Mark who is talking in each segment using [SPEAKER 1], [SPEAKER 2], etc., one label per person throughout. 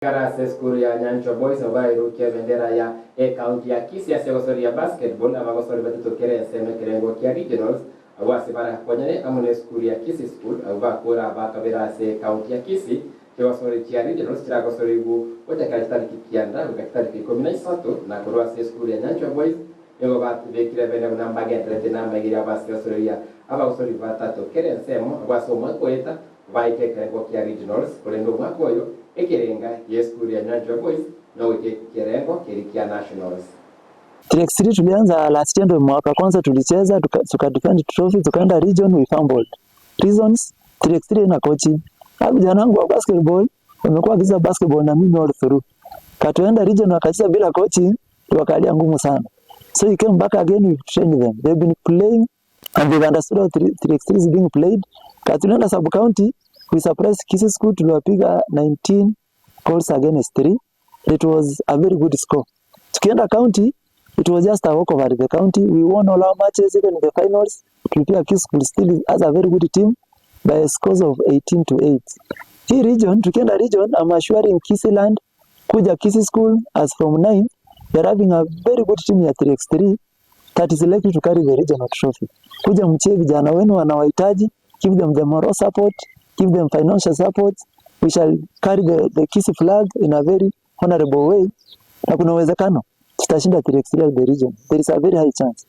[SPEAKER 1] Kara ase esukuru ya Nyanchwa Boys nabo barairukia ebendera ya ecounty ya Kisii ase egosori ya basketball abagosori batato kera ensemo ekerengo kia regionals abwo ase barakonyane amo na esukuru ya Kisii School abwo bakora bakabere ase ecounty ya Kisii. Chigosori chia regionals chiragosorigwu gochakera chitariki kianda goika chitariki 13 na korwa ase esukuru ya Nyanchwa Boys nigo babekire bene buna mbagenderete namaigerio abo ase egosoreria abagosori batato kera ensemo abwo ase omwaka oeta baike ekerengo kia regionals korende omwaka oyo ekerenga gi'esukuru ya Nyanchwa Boys nogoika ekerengo keria kia nationals.
[SPEAKER 2] 3x3 tulianza last year ndio mwaka kwanza tulicheza tuka defend trophy, tukaenda region, we fumbled. Reasons, 3x3 na coaching. Hapo vijana wangu wa basketball wamekuwa wakicheza basketball na mimi all through. Katuenda region wakacheza bila coaching, wakalia ngumu sana. So he came back again, we trained them. They've been playing and they've understood how 3, 3x3 is being played. Katulienda sub county, we surprised Kisii School, tuliwapiga 19 goals against 3. It was a very good score. Tukienda county, it was just a walkover at the county. We won all our matches, even in the finals. Tulipiga Kisii School still as a very good team by scores of 18-8. Hii region, tukienda region, I'm assuring Kisii land, kuja Kisii School as from 9, they're having a very good team ya 3x3 that is likely to carry the regional trophy. Kuja mchie vijana wenu wanawahitaji, give them the moral support, give them financial support. We shall carry the Kisii flag in a very honorable way, na kuna uwezekano tutashinda 3x3 at the region. There is a very high chance.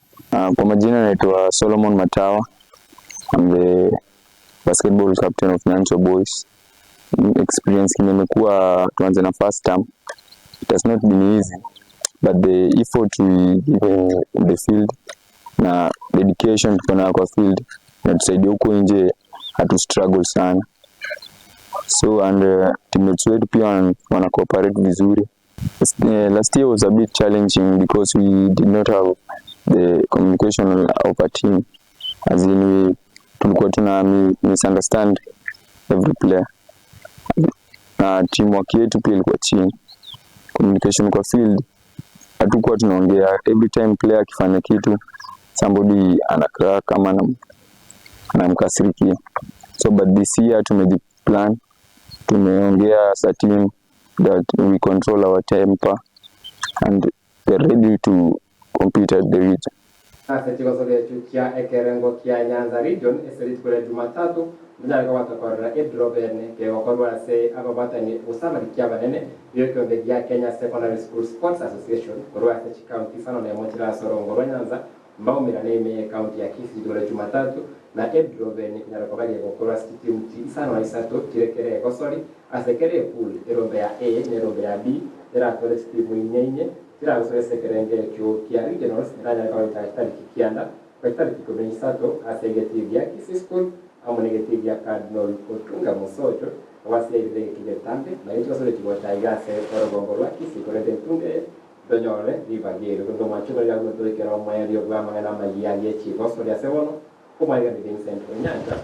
[SPEAKER 3] Kwa majina naitwa Solomon Matawa. I'm the basketball captain of Nyanchwa Boys. Experience yenye imekuwa, tuanze na first term. It has not been easy, but the effort we give in the field na dedication tuko nayo kwa field inatusaidia huko nje, hatu struggle sana. So and teammates wetu pia wana cooperate vizuri. Last year was a bit challenging because we did not have the communication of a team. As in we tulikuwa tuna misunderstand every player na teamwork yetu pia ilikuwa chini. Communication kwa field hatukuwa tunaongea. Every time player akifanya kitu, somebody ana crack kama anamkasirikia. So but this year tumejiplan, tumeongea as a team that we control our temper and we're ready to compete at the region.
[SPEAKER 1] Ase chigosoria ekio kia ekerengo kia Nyanza region ase rituko ria Jumatatu monyare kobatokorera edrobene kegokorwa ase ababatani gose abanene b'ekiombe gia Kenya Secondary School Sports Association korwa ase chikaunti 51 chirasorongo rwa Nyanza mbaumirane ime ekaunti ya Kisii rituko ria Jumatatu na edrobene kenyara koba gegokorwa ase chitimu 53 chirekere egosori ase kere epool erombe ya A na erombe ya B eratware chitimu inye inye chiragosora ase ekerenge ekio kia regionals eranyare koba chitariki 9 kwa chitariki 13 ase egetii gia Kisii School amo na egetii gia Cardinal Otunga Mosocho gwasiairire egeki getambe na gechigosore chigocha iga ase orogongo rwa Kisii korende entunge tonyore ribagere kondo mwacho ya gutwekera omwerio bwa amang'ana amayia ye chigosori ase bono omwaigani Vincent Onyancha.